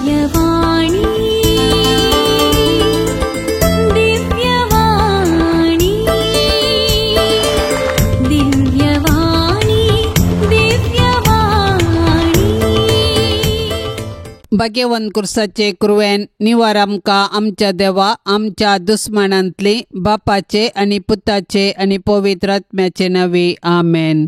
दिव्यवाणी दिव्यवाणी दिव्यवाणी दिव्यवाणी. भाग्यवंत कुर्साचे कुरवेन निवार आमकां आमच्या देवा आमच्या दुस्मानांतली बापाचे आनी पुताचे आनी पवित्र आत्म्याचे नांवी आमेन.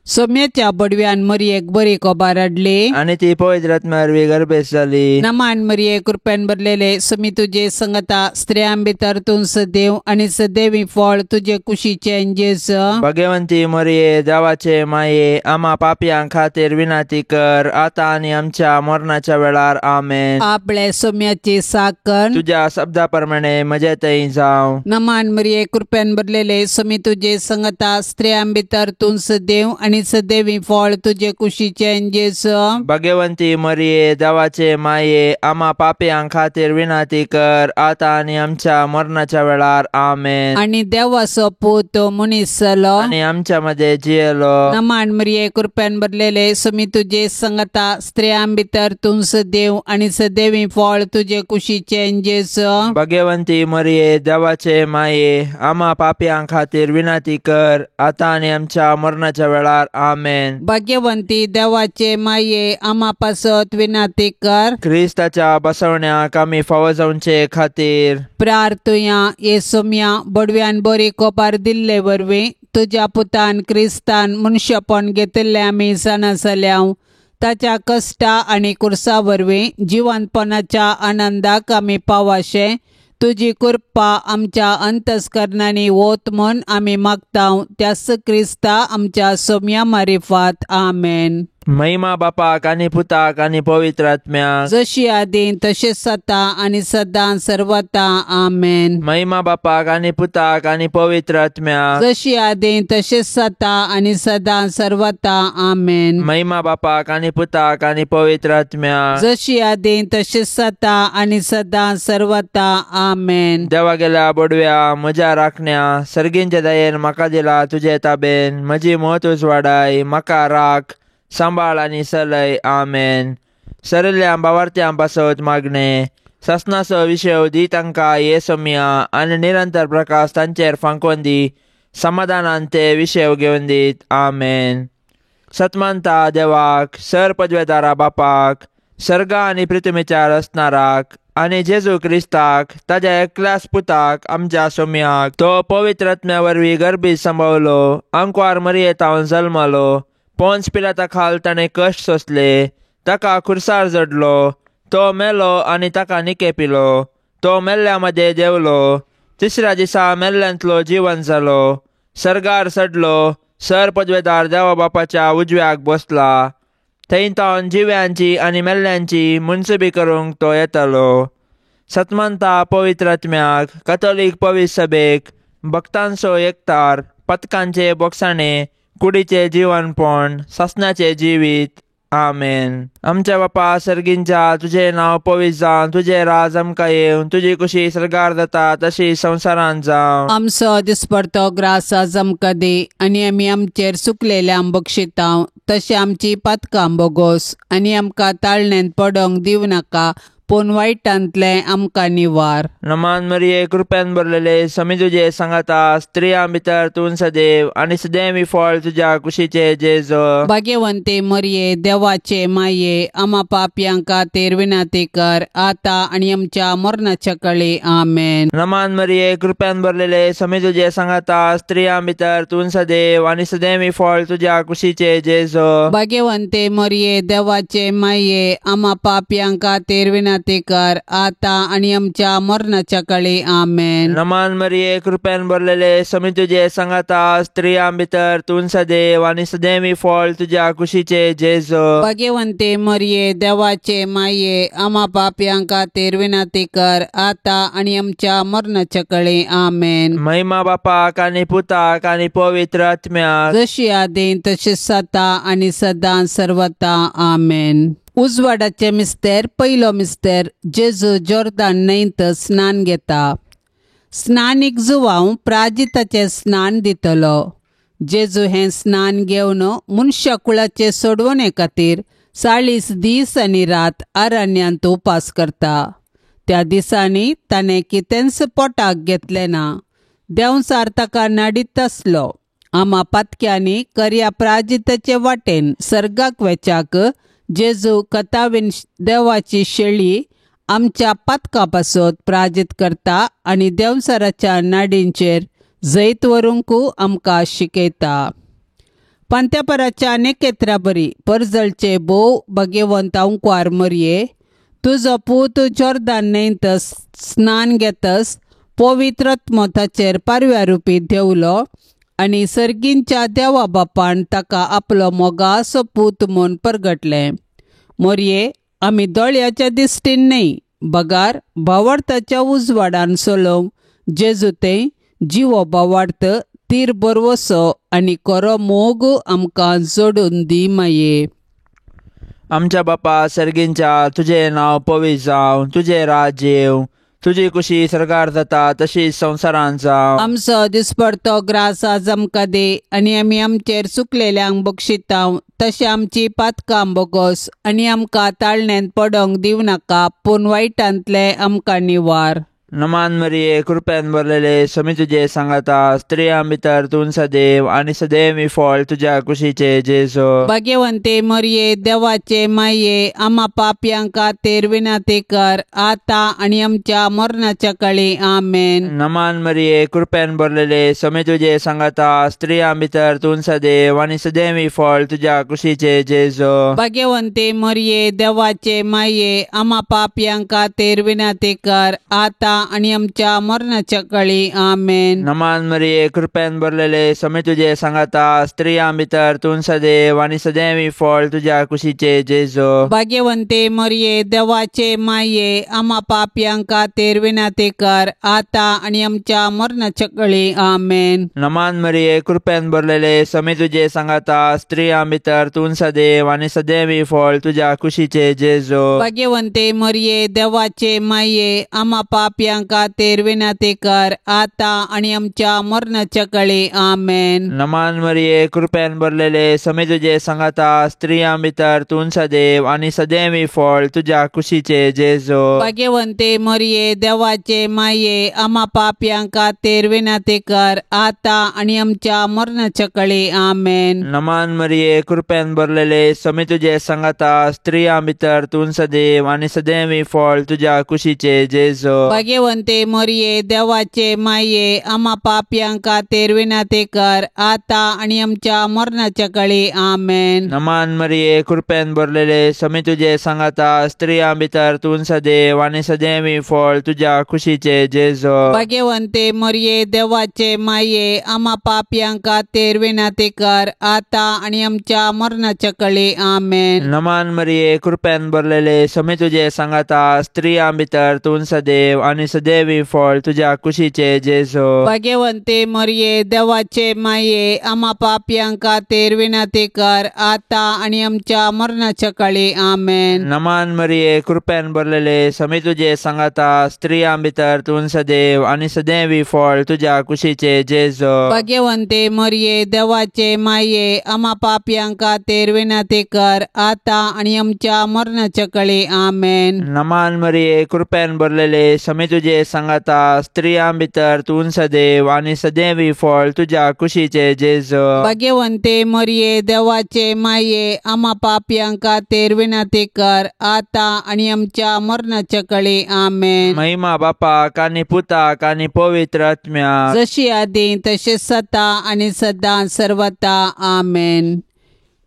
सोम्याच्या बडव्यान मरयेक बरी कोबार हाडली आनी ती पवित्र आत्म्या वरवीं गर्भेस्त जाली. नमान मरये कृपेन भरलेले समी तुजे संगता स्त्रियां भितर तूं सदैव आनी सदैवी फळ तुजे कुशीचे जेज. भगवंती मरिये देवाचे माये आमा पापयां खातीर विनंती कर आता आनी आमच्या मरणाच्या वेळार आमेन. आपले सोम्याची साकण तुज्या शब्दा प्रमाणे म्हजे थंय जावं. नमान मरिये कृपेन भरलेले समी तुजे संगता स्त्रियां भितर तूं सदैव आनी सदैवी फळ तुजे कुशीचे जेज. भगवंती मरिये देवाचे माये आमा पापयां खातीर विनंती कर आता आनी आमच्या मरणाच्या वेळार आमेन. आनी देवाचो पूत मनीस जालो आनी आमच्या मध्ये जियेलो. नमान मरिये कृपेन भरलेले समी तुजे संगता स्त्रियां भितर तूं सदैव आनी सदैवी फळ तुजे कुशीचे जेज. भगवंती मरिये देवाचे माये आमा पापयां खातीर विनंती कर आता आनी आमच्या मरणाच्या वेळार आमेन. भाग्यवंती देवाचे माये आमा पासत विनंती कर. क्रिस्ताच्या बसवण्याक आमी फावो जावचे खातीर प्रार्थुया. येसुम्या बडव्यान बरी कोपार दिल्ले वरवीं तुज्या पुतान क्रिस्तान मनशापण घेतिल्लें आमी जाणा जाल्या. ताच्या कश्टा आनी कुर्सा वरवीं जिवनपणाच्या आनंदाक आमी पावाशे तुजी कृपा आमच्या अंतस्करणांनी वत म्हूण आमी मागता त्याच क्रिस्ता आमच्या सोम्या मारिफात आमेन. महिमा बापाक आनी पुताक आनी पवित्र आत्म्याक जशी आदी तशेंच सता आनी सदां सर्वता आमेन. महिमा बापाक आनी पुताक आनी पवित्र आत्म्याक जशी आदी तशेंच सता आनी सदां सर्वता आमेन. महिमा बापाक आनी पुताक आनी पवित्र आत्म्याक जशी आदी तशेंच सता आनी सदां सर्वता आमेन. देवा गेल्या बडव्या म्हज्या राखण्या सर्गींच्या दयेन म्हाका दिला तुजे ताबेन म्हजी मत उजवाडाय म्हाका राख सांबाळ आनी सलय आमेन. सरिल्ल्या भावार्थ्यां पासत मागणे सासनाचो विशय दी तांकां ये सोम्या आनी निरंतर प्रकाश तांचेर फांकोवन दी समाधानान ते विशय घेवन दीत आमेन. सतमानता देवाक सर पदवेदारा बापाक सर्गा आनी पृथ्वीच्या रचणाराक आनी जेजू क्रिस्ताक ताज्या एकल्याच पुताक आमच्या सोम्याक तो पवित्र आत्म्या वरवीं गर्भीत सांबावलो आंकवार मरियेतावन जल्मलो पोन्स पिलाता खाल ताणें कश्ट सोंसले ताका खुर्सार जडलो तो मेलो आनी ताका निके पिलो तो मेल्ल्या मदें देंवलो तिसऱ्या दिसा मेल्ल्यांतलो जिवन जालो सर्गार चडलो सर पदवेदार देवा बापाच्या उजव्याक बसला थंय तावन जिव्यांची आनी मेल्ल्यांची मुनसुबी करूंक तो येतालो. सतमानता पवित्र आत्म्याक कथोलीक पवित्र सभेक भक्तांचो एकतार पथकांचे बोगसाणे कुडीचे जीवनपण सासणाचे जिवीत आमेन. आमच्या बापा सर्गींच्या तुजें नांव पवित्र जावं तुजें राज आमकां येवं तुजी कुशी सर्गार जाता तशी संवसारांत जावं. आमचो दिसपडतो ग्रास आज आमकां दी आनी आमी आमचेर सुकलेल्या बक्षितांव तशें आमची पातकां बोगोस आनी आमकां ताळण्यांत पडोंक दिवं नाका पूण वायटांतलें आमकां निवार. नमान मरिये कृपेन भरलेले समी तुजे सांगाता स्त्रियां भितर तूं सदैव आनी सदैवी फळ तुज्या कुशीचे जेजो. भाग्यवंती मरिये देवाचे माये आमा पापयां खातीर विनंती कर आता आनी आमच्या मरणाच्या कळी आमेन. नमान मरिये कृपेन भरलेले समी तुजे सांगाता स्त्रियां भितर तूं सदैव आनी सदैवी फळ तुज्या कुशीचे जेजो. भाग्यवंती मरिये देवाचे माये आमा पापयां खातीर विनंती कर आता आनी आमच्या मरणाच्या कळी आमेन. नमान मरिये कृपेन भरलेले समी तुजे सांगाता स्त्रियां भितर तूं सदैव आनी सदैवी फळ तुज्या कुशीचे जेजो. भाग्यवंती मरिये देवाचे माये आमा पापयां खातीर विनंती कर आता आनी आमच्या मरणाच्या कळी आमेन. महिमा बापाक आनी पुताक आनी पवित्र आत्म्याक जशी आदी तशी सता आनी सदां सर्वता आमेन. उजवाडाचे मिस्तेर पयलो मिस्तेर जेजू जोर्दान न्हंयत स्नान घेता. स्नानीक जुवांव प्राजिताचें स्नान दितलो. जेजू हें स्नान घेवन मनशा कुळाचे सोडवणे खातीर 40 दीस आनी रात अरण्यांत उपास करता. त्या दिसांनी ताणें कितेंच पोटाक घेतलें ना. देंवचार ताका नाडीत आसलो. आमा पातक्यांनी कर्या प्राजिताचे वाटेन सर्गाक वेच्याक जेजू कथावीन देवाची शेळी आमच्या पातका पासत प्राजीत करता आनी देंवचाराच्या नाडींचेर जैत व्हरूंक आमकां शिकयता. पांत्यापराच्या नेकेत्रा बरी परजळचे भोव भाग्यवंत अंकवार मरये, तुजो पूत जोर्दान न्हंयत स्नान घेतस पवित्र ताचेर पारव्या रुपी देवलो आनी सर्गींच्या देवा बापान ताका आपलो मोगासो पूत म्हूण परगटलें. मोरये, आमी दोळ्याच्या दिश्टीन न्हय बगार भावार्थाच्या उजवाडान चलोवंक जेजू तें जिवो भावार्थ तीर बरवसो आनी कोरो मोग आमकां जोडून दी माये. आमच्या बापा सर्गींच्या, तुजें नांव पवित्र जावं, तुजें राज्य येवं, तुजी कुशी सरकार जाता तशी संवसारांत जावं. आमचो दिसपडतो ग्रास आज आमकां दी आनी आमी आमचेर चुकलेल्यांक बक्षितां तशें आमची पातकां बोगोस आनी आमकां ताळण्यांत पडोंक दिवं नाका, पूण वायटांतले आमकां निवार. नमान मरिये, कृपेन भरलेले, समी तुजे सांगाता, स्त्रियां भितर तूं सदैव आनी सदैव फळ तुज्या कुशीचे जेजू. भाग्यवंते मरिये, देवाचे माये, आमा पापयांक खातीर विनंती कर आतां आनी आमच्या मरणाच्या काळी. आमेन. नमान मरिये, कृपेन भरलेले, समी तुजे सांगाता, स्त्रियां भितर तूं सदैव आनी सदैव फळ तुज्या कुशीचे जेजू. भाग्यवंते मरिये, देवाचे माये, आमा पापयांक खातीर विनंती कर आतां आनी आमच्या मरणाच्या काळी. आमेन. नमान मरिये, कृपेन भरलेले, समी तुजे सांगाता, स्त्रियां भितर तूं सदैव आनी सदैव फळ तुज्या कुशीचे जेजू. भाग्यवंते मरिये, देवाचे माये, आमा पापयांक खातीर विनंती कर आतां आनी आमच्या मरणाच्या काळी. आमेन. नमान मरिये, कृपेन भरलेले, समी तुजे सांगाता, स्त्रियां भितर तूं सदैव आनी सदैव फळ तुज्या कुशीचे जेजू. भाग्यवंते मरिये, देवाचे माये, आमा पापयांक खातीर विनंती कर आतां आनी आमच्या मरणाच्या काळी. आमेन. नमान मरिये, कृपेन भरलेले, समी तुजे सांगाता, स्त्रियां भितर तूं सदैव आनी सदैव फळ तुज्या कुशीचे जेजू. भाग्यवंते मरिये, देवाचे माये, आमा पापयांक खातीर विनंती कर आतां आनी आमच्या मरणाच्या काळी. आमेन. नमान मरिये, कृपेन भरलेले, समी तुजे सांगाता, स्त्रियां भितर तूं सदैव आनी सदैव फळ तुज्या कुशीचे जेजू. भाग्यवंते मरिये, देवाचे माये, आमा पापयांक खातीर विनंती कर आतां आनी आमच्या मरणाच्या काळी. आमेन. नमान मरिये, कृपेन भरलेले, समी तुजे सांगाता, स्त्रियां भितर तूं सदैव आनी सदैव फळ तुज्या कुशीचे जेजू. भाग्यवंते मरिये, देवाचे माये, आमा पापयांक खातीर विनंती कर आतां आनी आमच्या मरणाच्या काळी. आमेन. नमान मरिये, कृपेन भरलेले, समी तुजे सांगाता, स्त्रियां भितर तूं सदैव आनी सदैव फळ तुज्या कुशीचे जेजू. भाग्यवंते मरिये, देवाचे माये, आमा पापयांक खातीर विनंती कर आतां आनी आमच्या मरणाच्या काळी. आमेन. नमान मरिये, कृपेन भरलेले, समी तुजे सांगाता, स्त्रियां भितर तूं सदैव आनी सदैव फळ तुज्या कुशीचे जेजू. भाग्यवंते मरिये, देवाचे माये, आमा पापयांक खातीर विनंती कर आतां आनी आमच्या मरणाच्या काळी. आमेन. नमान मरिये, कृपेन भरलेले, समी तुजे सांगाता, स्त्रियां भितर तूं सदैव आनी सदैव फळ तुज्या कुशीचे जेजू. भाग्यवंते मरिये, देवाचे माये, आमा पापयांक खातीर विनंती कर आतां आनी आमच्या मरणाच्या काळी. आमेन. महिमा बापाक आनी पुताक आनी पवित्र आत्म्याक, जशी आदी तशें सता आनी सदां सर्वता. आमेन.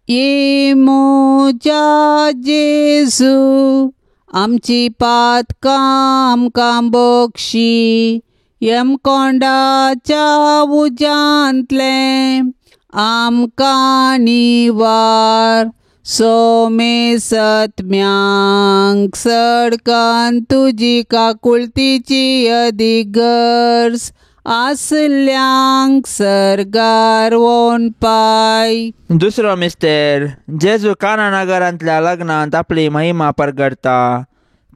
ये मोजा जेजू, आमची पातकां आमकां बक्षी, यमकोंडाच्या उज्यांतलें आमकां निवार, सोमे सत्म्यांक सडकान तुजी काकुळतीची अदीक गरज आसल्यांक सर्गार वोन पाय. दुसरो मिस्तेर, जेजू काना नगरांतल्या लग्नांत आपली महिमा परगडता.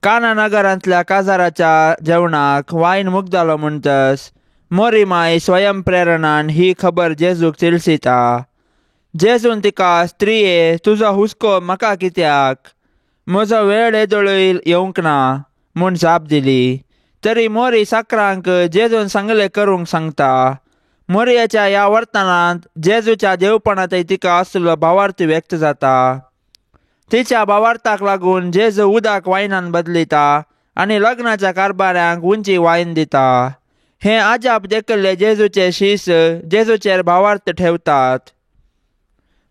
काना नगरांतल्या काजाराच्या जेवणाक वायन मुगदालो म्हणटस मोरी माय स्वयं प्रेरणान ही खबर जेजूक तिळसिता. जेजून तिका, स्त्रिये, तुजो हुस्को म्हाका कित्याक? म्हजो वेळ येदोळय येवंक ना म्हूण जाप दिली. तरी मोरी साकरांक जेजून सांगले करूंक सांगता. मोरयाच्या ह्या वर्तनांत जेजूच्या देवपणांतय तिका आसलो भावार्थ व्यक्त जाता. तिच्या भावार्थाक लागून जेजू उदक वायनान बदलिता आनी लग्नाच्या कारभाऱ्यांक उंची वायन दिता. हे आजाप देखिल्ले जेजूचे शीस जेजूचेर भावार्थ ठेवतात.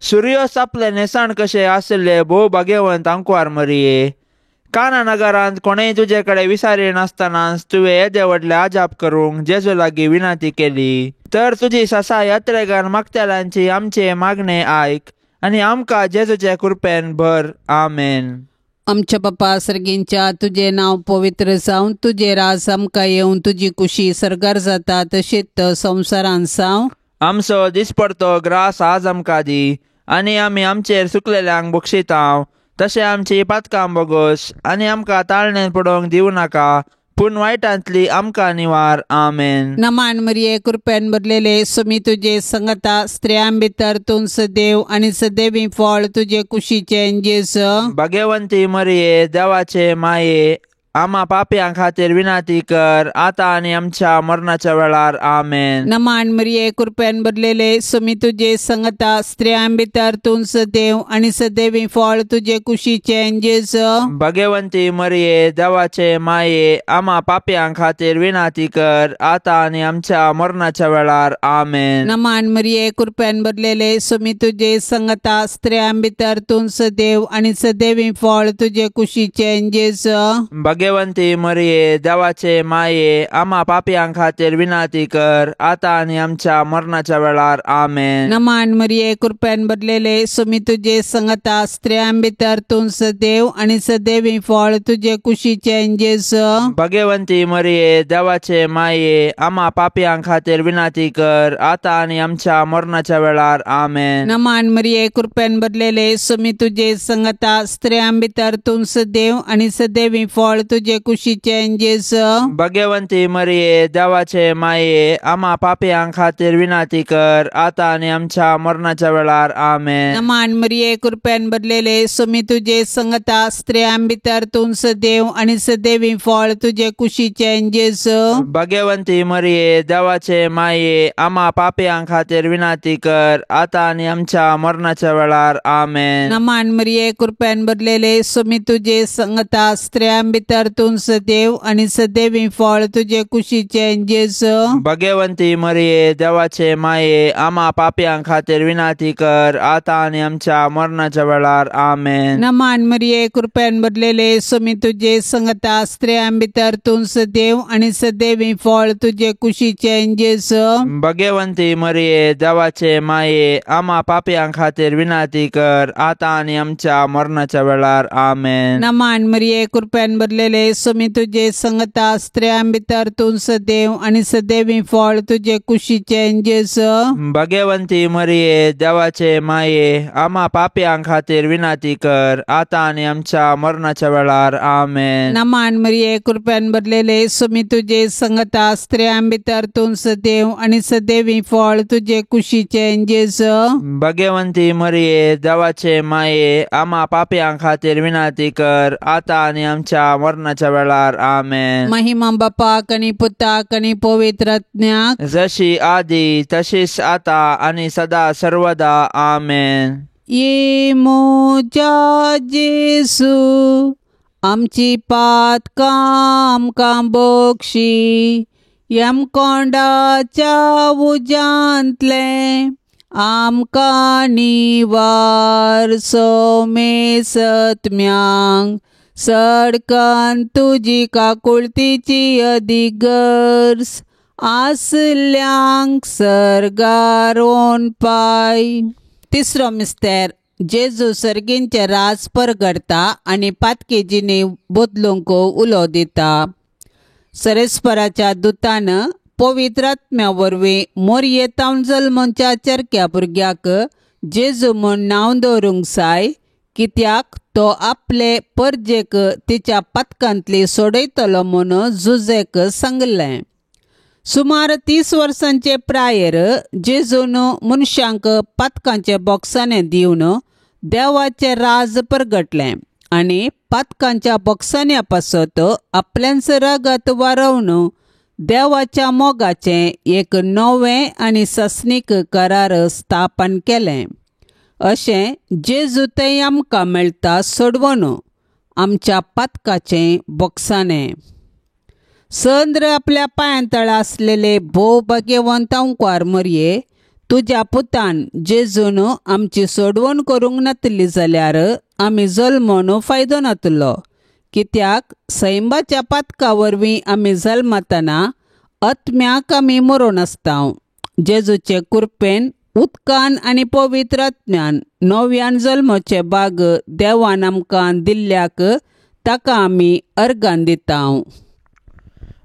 सुर्योस आपले न्हेसण कशें आशिल्ले भोव भाग्यवंत आंकवार मरिये, काना नगरांत कोणेय तुजे कडेन विसारी नासतनाच तुवें येदे व्हडले आजाप करूंक जेजू लागीं विनंती केली. तर तुजी ससा यात्रेगान मागतल्यांची आमचे मागणे आयक आनी आमकां जेजूचे कृपेन भर. आमेन. आमच्या बापा सर्गींच्या, तुजें नांव पवित्र जावं, तुजें राज आमकां येवं, तुजी कुशी सर्गार जाता तशीच संवसारान जावं. आमचो दिसपडतो ग्रास आज आमकां दी आनी आमी आमचेर सुकलेल्यांक बक्षितांव तशें आमची पातकां बोगोस आनी आमकां ताळणेन पडोवंक दिवं नाका, पूण वायटांतली आमकां निवार. आमेन. नमान मरिये, कृपेन भरलेले, सुमी तुजे संगता, स्त्रियां भितर तूं सदैव आनी सदैवी फळ तुजे कुशीचें जेजू. भाग्यवंती मरिये, देवाचे माये, आमा पापयां खातीर विनंती कर आतां आनी आमच्या मरणाच्या वेळार. आमेन. नमान मरिये, कृपेन भरलेले, सुमी तुजे संगता, स्त्रियां भितर तूं सदैव आनी सदैवी फळ तुजे कुशीचें जेजू. भाग्यवंती मरिये, देवाचे माये, आमा पापयां खातीर विनंती कर आतां आनी आमच्या मरणाच्या वेळार. आमेन. नमान मरिये, कृपेन भरलेले, सुमी तुजे संगता, स्त्रियां भितर तूं सदैव आनी सदैवी फळ तुजे कुशीचें जेजू. भाग्यवंती मरिये, देवाचे माये, आमा पापयां खातीर विनंती कर आतां आनी आमच्या मरणाच्या वेळार. आमेन. नमान मरिये, कृपेन भरलेले, सुमी तुजे संगता, स्त्रियां भितर तूं सदैव आनी सदैवी फळ तुजे कुशीचें जेजू. भाग्यवंती मरिये, देवाचे माये, आमा पापयां खातीर विनंती कर आतां आनी आमच्या मरणाच्या वेळार. आमेन. नमान मरिये, कृपेन भरलेले, सुमी तुजे संगता, स्त्रियां भितर तूं सदैव आनी सदैवी फळ तुजे कुशीचें जेजू. भाग्यवंती मरिये, देवाचे माये, आमा पापयां खातीर विनंती कर आतां आनी आमच्या मरणाच्या वेळार. आमेन. नमान मरिये, कृपेन भरलेले, सुमी तुजे संगता, स्त्रियां भितर तूं सदैव आनी सदैवी फळ तुजे कुशीचें जेजू. भाग्यवंती मरिये, देवाचे माये, आमा पापयां खातीर विनंती कर आतां आनी आमच्या मरणाच्या वेळार. आमेन. नमान मरिये, कृपेन भरलेले, सुमी तुजे संगता, स्त्रियां भितर तूं सदैव आनी सदैवी फळ तुजे कुशीचें जेजू. भाग्यवंती मरिये, देवाचे माये, आमा पापयां खातीर विनंती कर आतां आनी आमच्या मरणाच्या वेळार. आमेन. नमान मरिये, कृपेन भरलेले, सुमी तुजे संगता, स्त्रियां भितर तूं सदैव आनी सदैवी फळ तुजे कुशीचें जेजू. भाग्यवंती मरिये, देवाचे माये, आमा पापयां खातीर विनंती कर आतां आनी आमच्या मरणाच्या वेळार. आमेन. नमान मरिये, कृपेन भरलेले, सुमी तुजे संगता, स्त्रियां भितर तूं सदैव आनी सदैवी फळ तुजे कुशीचें जेजू. भाग्यवंती मरिये, देवाचे माये, आमा पापयां खातीर विनंती कर आतां आनी आमच्या मरणाच्या वेळार. आमेन. नमान मरिये, कृपेन भरलेले, सुमी तुजे संगता, स्त्रियां भितर तूं सदैव आनी सदैवी फळ तुजे कुशीचें जेजू. भाग्यवंती मरिये, देवाचे माये, आमा पापयां खातीर विनंती कर आतां आनी आमच्या मरणाच्या वेळार. आमेन. महिमा बापाक आनी पुताक आनी पवित्र आत्म्याक, जशी आदी तशीच आता आनी सदा सर्वदा. आमेन. ये म्हज्या जेजू, आमची पातकां आमकां बक्षी, यमकोंडाच्या उज्यांतलें आमकां निवार. सोमेसत्म्यांक सडकन तुजी काकुळतीची अदिगर्स आसल्यांक सर्गार पाय. तिसरो मिस्तेर, जेजू सर्गींचे राज परगडता आनी पातकी जिणे बदलूंक उलो दिता. सरेस्पराच्या दुतान पवित्र आत्म्या वरवीं मोरयेतावन जल्मच्या चरक्या भुरग्याक जेजू म्हूण नांव दवरूंक जाय, कित्याक तो आपले परजेक तिच्या पातकांतली सोडयतलो म्हूण जुजेक सांगलें. सुमार 30 वर्सांचे प्रायर जेजून मनशांक पातकांचे बोक्साने दिवन देवाचें राज परगटलें आनी पातकांच्या बोक्सान्या पासत आपल्यांच रगत वारोवन देवाच्या मोगाचें एक नवें आनी सस्नीक करार स्थापन केलें. अशें जेजू थंय आमकां मेळटा सोडवण आमच्या पातकाचें बोक्साणें. संद्र आपल्या पांयां तळा आसलेले भोव भाग्यवंत अंकुर मरये, तुज्या पुतान जेजून आमची सोडवण करूंक नातली जाल्यार आमी जल्मोन फायदो नातलो. कित्याक सैमाच्या पातका वरवीं आमी जल्मतना आत्म्याक आमी मरोन आसता. जेजूचे कृपेन उदकान आनी पवित्र आत्म्यान नव्यान जल्माचे बाग देवान आमकां दिल्ल्याक ताका आमी अर्गान दिता.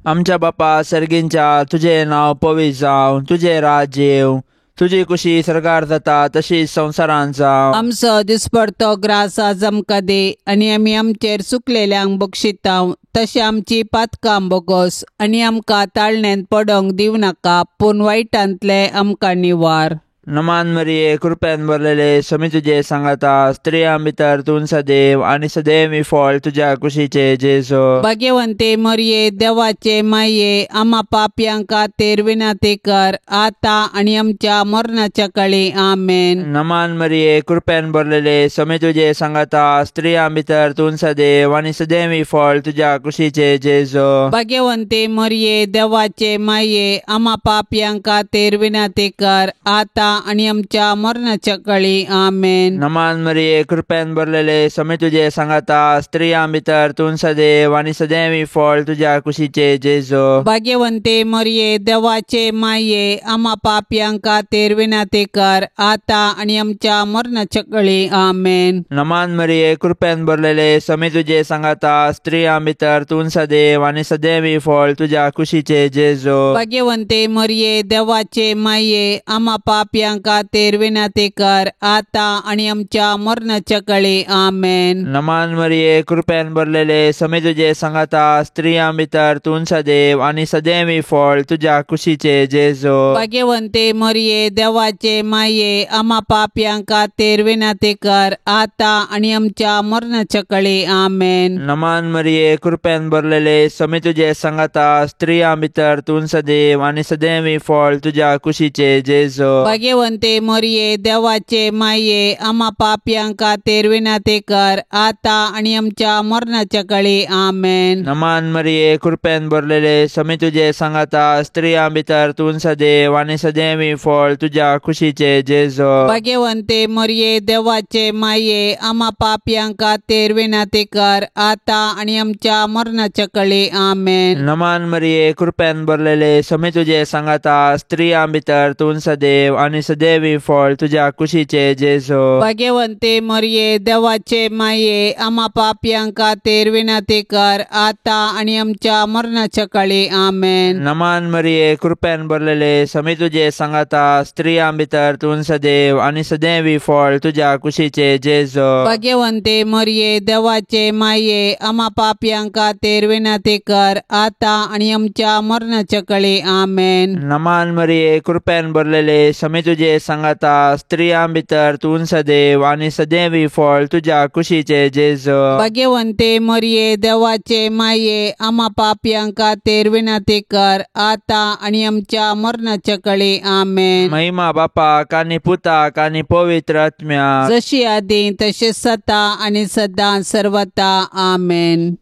आमच्या बापा सर्गींच्या, तुजें नांव पवित्र जावं, तुजें राज्य येवं, तुजी कुशी सरकार जाता तशीच संवसारांत जावं. आमचो दिसपडतो ग्रास आज आमकां दी आनी आमी आमचेर चुकलेल्यांक बक्षिता तशें आमची पातकां बोगोस आनी आमकां ताळण्यांत पडोंक दिवं नाका, पूण वायटांतले आमकां निवार. नमान मरिये, कृपेन भरलेले, समी तुजे सांगाता, स्त्रियां भितर तूं सदैव आनी सदैव फळ तुज्या कुशीचे जेजू. भाग्यवंते मरिये, देवाचे माये, आमा पापयां खातीर विनंती कर आता आनी आमच्या मरणाच्या काळी. आमेन. नमान मरिये, कृपेन भरलेले, समी तुजे सांगाता, स्त्रियां भितर तूं सदैव आनी सदैव फळ तुज्या कुशीचे जेजू. भाग्यवंते मरिये, देवाचे माये, आमा पापयां खातीर विनंती कर आता आनी आमच्या मरणाच्या काळी. आमेन. नमान मरिये, कृपेन भरलेले, समी तुजे सांगाता, स्त्रियां भितर तूं सदैव आनी सदैव फळ तुज्या कुशीचे जेजू. भाग्यवंते मरिये, देवाचे माये, आमा पापयां खातीर विनंती कर आता आनी आमच्या मरणाच्या काळी. आमेन. नमान मरिये, कृपेन भरलेले, समी तुजे सांगाता, स्त्रियां भितर तूं सदैव आनी सदैव फळ तुज्या कुशीचे जेजू. भाग्यवंते मरिये, देवाचे माये, आमा पापयां खातीर विनंती कर आता आनी आमच्या मरणाच्या काळी. आमेन. नमान मरिये, कृपेन भरलेले, समी तुजे सांगाता, स्त्रियां भितर तूं सदैव आनी सदैव फळ तुज्या कुशीचे जेजू. भाग्यवंते मरिये, देवाचे माये, आमा पापयां खातीर विनंती कर आता आनी आमच्या मरणाच्या काळी. आमेन. नमान मरिये, कृपेन भरलेले, समी तुजे सांगाता, स्त्रियां भितर तूं सदैव आनी सदैव फळ तुज्या कुशीचे जेजू. भाग्यवंते मरिये, देवाचे माये, आमा पापयां खातीर विनंती कर आता आनी आमच्या मरणाच्या काळी. आमेन. नमान मरिये, कृपेन भरलेले, समी तुजे सांगाता, स्त्रियां भितर तूं सदैव आनी सदैव फळ तुज्या कुशीचे जेजू. भाग्यवंते मरिये, देवाचे माये, आमा पापयां खातीर विनंती कर आता आनी आमच्या मरणाच्या काळी. आमेन. नमान मरिये, कृपेन भरलेले, समी तुजे सांगाता, स्त्रियां भितर तूं सदैव आनी सदैव फळ तुज्या कुशीचे जेजू. भाग्यवंते मरिये, देवाचे माये, आमा पापयां खातीर विनंती कर आता आनी आमच्या मरणाच्या काळी. आमेन. नमान मरिये, कृपेन भरलेले, समी तुजे सांगाता, स्त्रियां भितर तूं सदैव आनी सदैव फळ तुज्या कुशीचे जेजू. भाग्यवंते मरिये, देवाचे माये, आमा पापयां खातीर विनंती कर आता आनी आमच्या मरणाच्या काळी. आमेन. नमान मरिये, कृपेन भरलेले, समी तुजे सांगाता, स्त्रियां भितर तूं सदैव आनी सदैव फळ तुज्या कुशीचे जेजू. भाग्यवंते मरिये, देवाचे माये, आमा पापयां खातीर विनंती कर आता आनी आमच्या मरणाच्या काळी. आमेन. महिमा बापाक आनी पुताक आनी पवित्र आत्म्याक, जशी आदी तशी सता आनी सदां सर्वता. आमेन.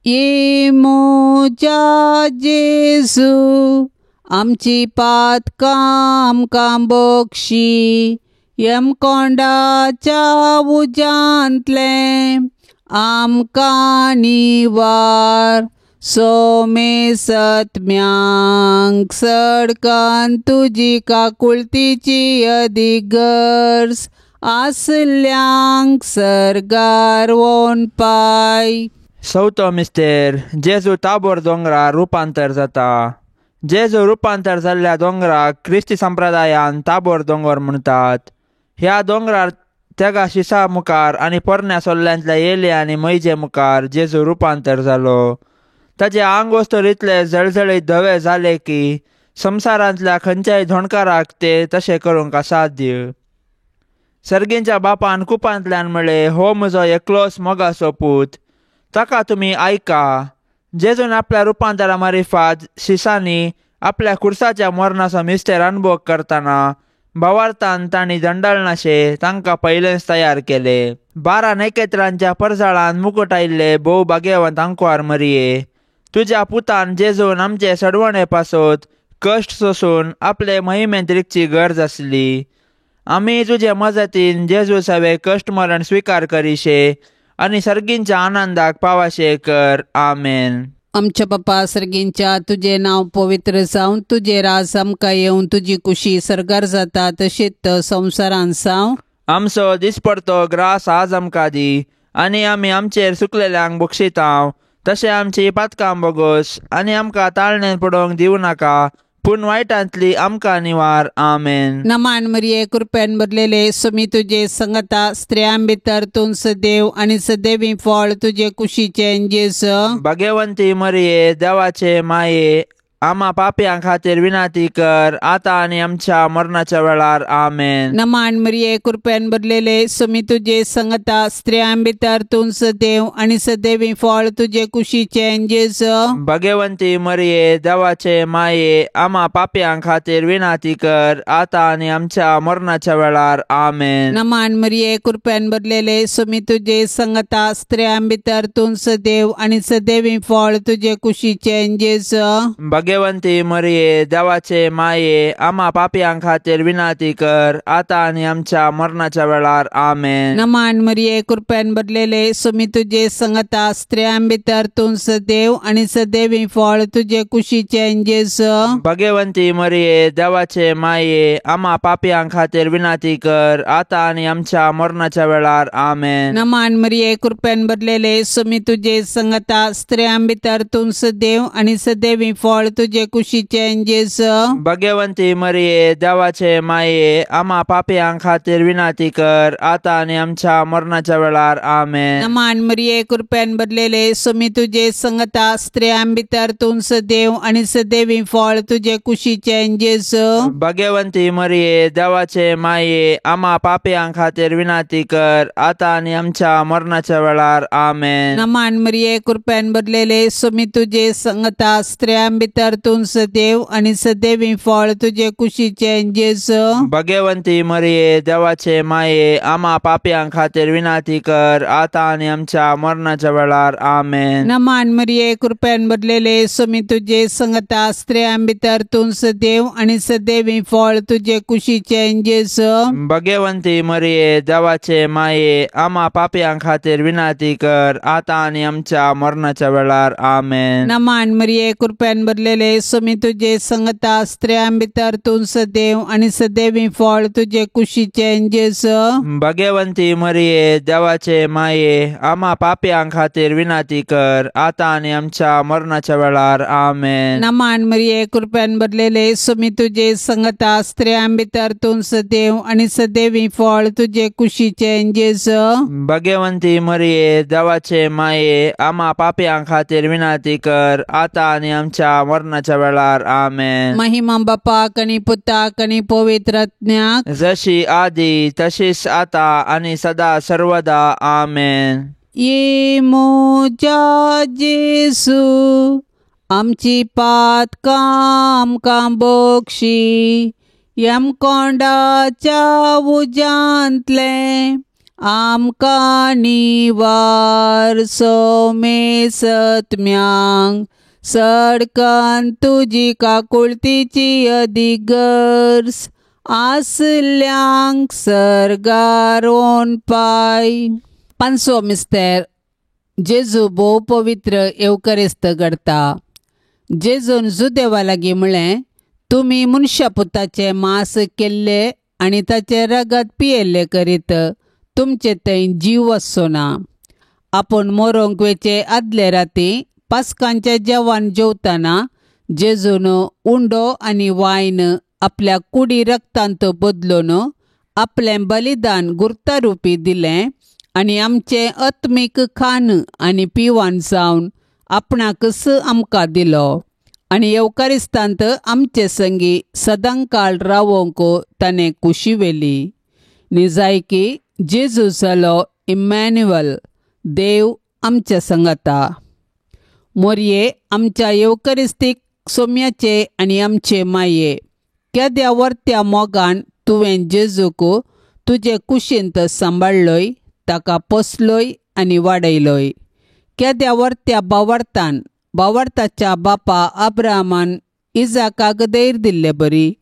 ये म्हज्या जेजू, आमची पातकां आमकां बक्षी, यमकोंडाच्या उज्यांतलें आमकां निवार, सोमे सत्म्यांक सडकान तुजी काकुळतीची अदीक गरज आसल्यांक सर्गार वोन पाय. चवथो मिस्तेर, जेजू ताबोर दोंगरार रुपांतर जाता. जेजू रुपांतर जाल्ल्या दोंगराक क्रिस्ती संप्रदायान ताबोर दोंगर म्हणटात. ह्या दोंगरार तेगा शिसा मुखार आनी पोरण्या सोल्ल्यांतल्या येले आनी मैजे मुखार जेजू रुपांतर जालो. ताचे आंग वस्तूर इतले जळजळीत धवे जाले की संवसारांतल्या खंयच्याय धोणकाराक ते तशें करूंक असाध्य. सर्गींच्या बापान कुपांतल्यान म्हळें, हो म्हजो एकलोच मोगाचो पूत, ताका तुमी आयका. जेजून आपल्या रुपांतरा मारिफात शिसांनी आपल्या खुर्साच्या मरणाचो मिस्तेर अनुभव करतना भावार्थान तांणी दंडाळनाशे तांकां पयलेंच तयार केले. 12 नखेत्रांच्या परजाळान मुकूट आयिल्ले भोव भाग्यवंत आंकवार मरिये, तुज्या पुतान जेजून आमचे सडवणे पासत कश्ट सोसून आपले महिमेंत रिगची गरज आसली. आमी तुजे मजतीन जेजू सवे कश्ट मरण स्विकार करीशे आनी सर्गींच्या आनंदाक पावाशे कर. आमेन. आमच्या बापा सर्गींच्या, तुजें नांव पवित्र जावं, तुजें राज आमकां येवन, तुजी कुशी सर्गार जाता तशीच संवसारान जावं. आमचो दिसपडतो ग्रास आज आमकां दी, आनी आमी आमचेर सुकलेल्यांक बक्षितांव तशें आमची पातकां बोगोस, आनी आमकां ताळणेन पडोवंक दिवं नाका, पूण वायटांतली आमकां निवार. आमेन. नमान मरिये, कृपेन भरलेले, सुमी तुजे संगता, स्त्रियां भितर तूं सदैव आनी सदैवी फळ तुजे कुशीचें जेजू. भाग्यवंती मरिये, देवाचे माये, आमा पापयां खातीर विनंती कर, आतां आनी आमच्या मरणाच्या वेळार. आमेन. नमान मरिये, कृपेन भरलेले, सुमी तुजे संगता, स्त्रियां भितर तूं सदैव आनी सदैवी फळ तुजे कुशीचें जेजू. भाग्यवंती मरिये, देवाचे माये, आमा पापयां खातीर विनंती कर, आतां आनी आमच्या मरणाच्या वेळार. आमेन. नमान मरिये, कृपेन भरलेले, सुमी तुजे संगता, स्त्रियां भितर तूं सदैव आनी सदैवी फळ तुजे कुशीचें जेजू. भाग्यवंती मरिये, देवाचे माये, आमा पापयां खातीर विनंती कर, आतां आनी आमच्या मरणाच्या वेळार. आमेन. नमान मरिये, कृपेन भरलेले, सुमी तुजे संगता, स्त्रियां भितर तूं सदैव आनी सदैवी फळ तुजे कुशीचें जेजू. भाग्यवंती मरिये, देवाचे माये, आमा पापयां खातीर विनंती कर, आतां आनी आमच्या मरणाच्या वेळार. आमेन. नमान मरिये, कृपेन भरलेले, सुमी तुजे संगता, स्त्रियां भितर तूं सदैव आनी सदैवी फळ तुजे कुशीचें जेजू. भाग्यवंती मरिये, देवाचे माये, आमा पापयां खातीर विनंती कर, आतां आनी आमच्या मरणाच्या वेळार. आमेन. नमान मरिये, कृपेन भरलेले, सुमी तुजे संगता, स्त्रियां भितर तूं सदैव आनी सदैवी फळ तुजे कुशीचें जेजू. भाग्यवंती मरिये, देवाचे माये, आमा पापयां खातीर विनंती कर, आतां आनी आमच्या मरणाच्या वेळार. आमेन. नमान मरिये, कृपेन भरलेले, सुमी तुजे संगता, स्त्रियां भितर तूं सदैव आनी सदैवी फळ तुजे कुशीचें जेजू. भाग्यवंती मरिये, देवाचे माये, आमा पापयां खातीर विनंती कर, आतां आनी आमच्या मरणाच्या वेळार. आमेन. नमान मरिये, कृपेन भरलेले, सुमी तुजे संगता, स्त्रियां भितर तूं सदैव आनी सदैवी फळ तुजे कुशीचें जेजू. भाग्यवंती मरिये, देवाचे माये, आमा पापयां खातीर विनंती कर, आतां आनी आमच्या मरणाच्या वेळार. आमेन. नमान मरिये, कृपेन भरलेले, सुमी तुजे संगता, स्त्रियां भितर तूं सदैव आनी सदैवी फळ तुजे कुशीचें जेजू. भाग्यवंती मरिये, देवाचे माये, आमा पापयां खातीर विनंती कर, आतां आनी आमच्या मरणाच्या वेळार. आमेन. नमान मरिये, कृपेन भरलेले, सुमी तुजे संगता, स्त्रियां भितर तूं सदैव आनी सदैवी फळ तुजे कुशीचें जेजू. भाग्यवंती मरिये, देवाचे माये, आमा पापयां खातीर विनंती कर, आतां आनी आमच्या मरणाच्या वेळार. आमेन. महिमा बापाक आनी पुताक आनी पवित्र आत्म्याक, जशी आदी तशीच आता आनी सदा सर्वदा. आमेन. ये म्हज्या जेजू, आमची पातकां आमकां बक्षी, यमकोंडाच्या उज्यांतलें आमकां निवार. सोमे सत्म्यांक सडकन तुजी काकुळतीची अदीक गरज आसल्यांक सर्गार पाय. पांचवो मिस्तेर, जेजू भोव पवित्र येवकरेस्त घडता. जेजून जुदेवा लागीं म्हळें, तुमी मनशा पुताचें मांस केल्लें आनी ताचें रगत पियेल्लें करीत तुमचे थंय जीव आसचो ना. आपूण मरोंक वेचे आदले राती पास्कांचें जेवण जेवतना जेजून उंडो आनी वायन आपल्या कुडी रक्तांत बदलून आपलें बलिदान गुर्तारुपी दिलें आनी आमचें आत्मीक खाण आनी पिवन जावन आपणाकच आमकां दिलो. आनी येवकारिस्तांत आमचे संगी सदांकाळ रावोंक ताणें कुशी व्हेली. निजायकी जेजू जालो इमॅन्युअल, देव आमच्या संगाता. मोरये आमच्या येवकरिस्तीक सोम्याचे आनी आमचे माये, केद्या वर्त्या मोगान तुवें जेजूक तुजे कुशींत सांबाळ्ळोय, ताका पोसलोय आनी वाडयलोय. केद्या वर्त्या बावर्तान बावर्ताच्या बापा अब्राहमान इजाकाक धैर्य दिल्ले बरी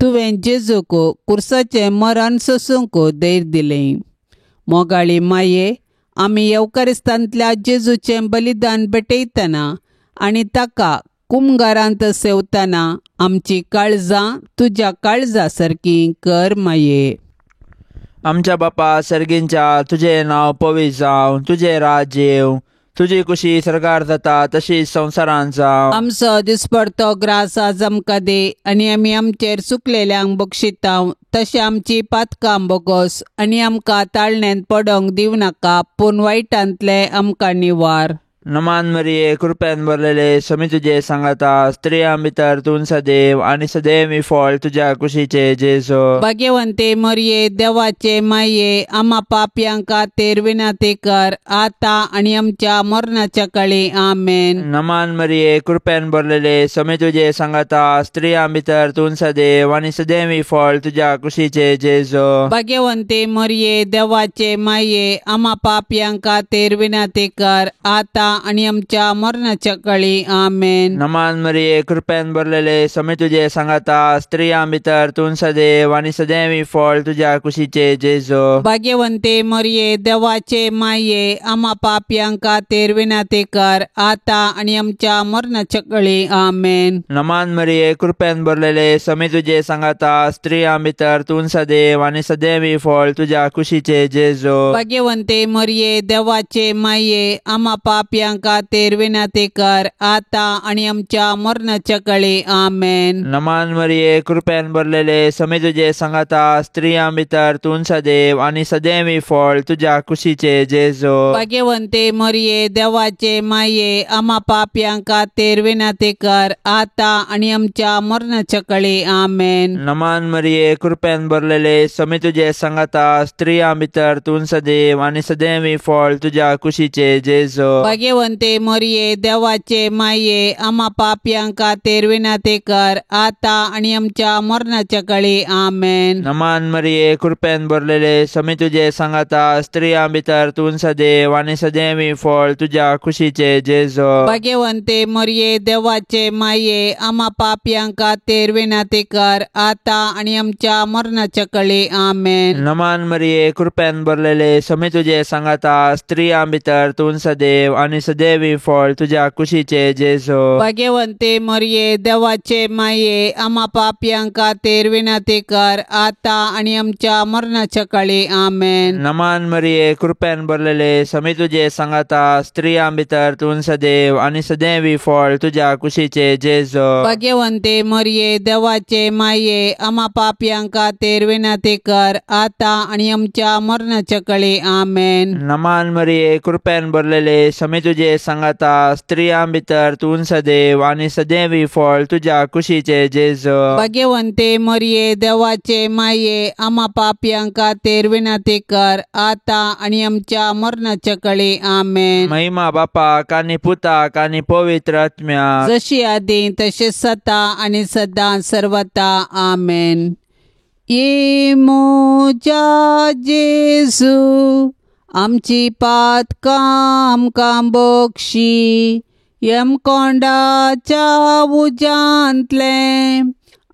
तुवें जेजूक कुर्साचें मरण सोसूंक धैर्य दिलें. मोगाळी माये, आमी येवकारिस्तांतल्या जेजूचें बलिदान भेटयतना आनी ताका कुमगारांत सेवतना आमची काळजां तुज्या काळजा सारकी कर माये. आमच्या बापा सर्गींच्या, तुजें नांव पवित्र जावं, तुजें राज्य येवं, तुजी कुशी सरकार जाता तशी संवसारांत जावं. आमचो दिसपडतो ग्रास आज आमकां दी आनी आमी आमचेर चुकलेल्यांक बक्षितांव तशें आमची पातकां बोगोस आनी आमकां ताळण्यांत पडोंक दिवं नाका, पूण वायटांतले आमकां निवार. नमान मरिये, कृपेन भरलेले, समी तुजे सांगाता, स्त्रियां भितर तूं सदैव आनी सदैव फळ तुज्या कुशीचे जेजू. भाग्यवंते मरिये, देवाचे माये, आमा पापयांक खातीर विनंती कर आतां आनी आमच्या मरणाच्या काळी. आमेन. नमान मरिये, कृपेन भरलेले, समी तुजे सांगाता, स्त्रियां भितर तूं सदैव आनी सदैव फळ तुज्या कुशीचे जेजू. भाग्यवंते मरिये, देवाचे माये, आमा पापयांक खातीर विनंती कर आतां आनी आमच्या मरणाच्या काळी. आमेन. नमान मरिये, कृपेन भरलेले, समी तुजे सांगाता, स्त्रियां भितर तूं सदैव आनी सदैव फळ तुज्या कुशीचे जेजू. भाग्यवंते मरिये, देवाचे माये, आमा पापयांक खातीर विनंती कर आतां आनी आमच्या मरणाच्या काळी. आमेन. नमान मरिये, कृपेन भरलेले, समी तुजे सांगाता, स्त्रियां भितर तूं सदैव आनी सदैव फळ तुज्या कुशीचे जेजू. भाग्यवंते मरिये, देवाचे माये, आमा पापयांक खातीर विनंती कर आतां आनी आमच्या मरणाच्या काळी. आमेन. नमान मरिये, कृपेन भरलेले, समी तुजे सांगाता, स्त्रियां भितर तूं सदैव आनी सदैव फळ तुज्या कुशीचे जेजू. भाग्यवंते मरिये, देवाचे माये, आमा पापयांक खातीर विनंती कर आतां आनी आमच्या मरणाच्या काळी. आमेन. नमान मरिये, कृपेन भरलेले, समी तुजे सांगाता, स्त्रियां भितर तूं सदैव आनी सदैव फळ तुज्या कुशीचे जेजू. भाग्यवंते मरिये, देवाचे माये, आमा पापयांक खातीर विनंती कर आतां आनी आमच्या मरणाच्या काळी. आमेन. नमान मरिये, कृपेन भरलेले, समी तुजे सांगाता, स्त्रियां भितर तूं सदैव आनी सदैव फळ तुज्या कुशीचे जेजू. भाग्यवंते मरिये, देवाचे माये, आमा पापयांक खातीर विनंती कर आतां आनी आमच्या मरणाच्या काळी. आमेन. नमान मरिये, कृपेन भरलेले, समी तुजे सांगाता, स्त्रियां भितर तूं सदैव आनी सदैव फळ तुज्या कुशीचे जेजू. भाग्यवंते मरिये, देवाचे माये, आमा पापयांक खातीर विनंती कर आतां आनी आमच्या मरणाच्या काळी. आमेन. नमान मरिये, कृपेन भरलेले, समी तुजे सांगाता, स्त्रियां भितर तूं सदैव आनी सदैव फळ तुज्या कुशीचे जेजू. भाग्यवंते मरिये, देवाचे माये, आमा पापयांक खातीर विनंती कर आतां आनी आमच्या मरणाच्या काळी. आमेन. नमान मरिये, कृपेन भरलेले, समी तुजे सांगाता, स्त्रियां भितर तूं सदैव आनी सदैव फळ तुज्या कुशीचे जेजू. भाग्यवंते मरिये, देवाचे माये, आमा पापयांक खातीर विनंती कर आतां आनी आमच्या मरणाच्या काळी. आमेन. महिमा बापाक आनी पुताक आनी पवित्र आत्म्याक, जशी आदी तशें सता आनी सदां सर्वता. आमेन. ये मोजा जेजू, आमची पातकां आमकां बक्षी, यमकोंडाच्या उज्यांतलें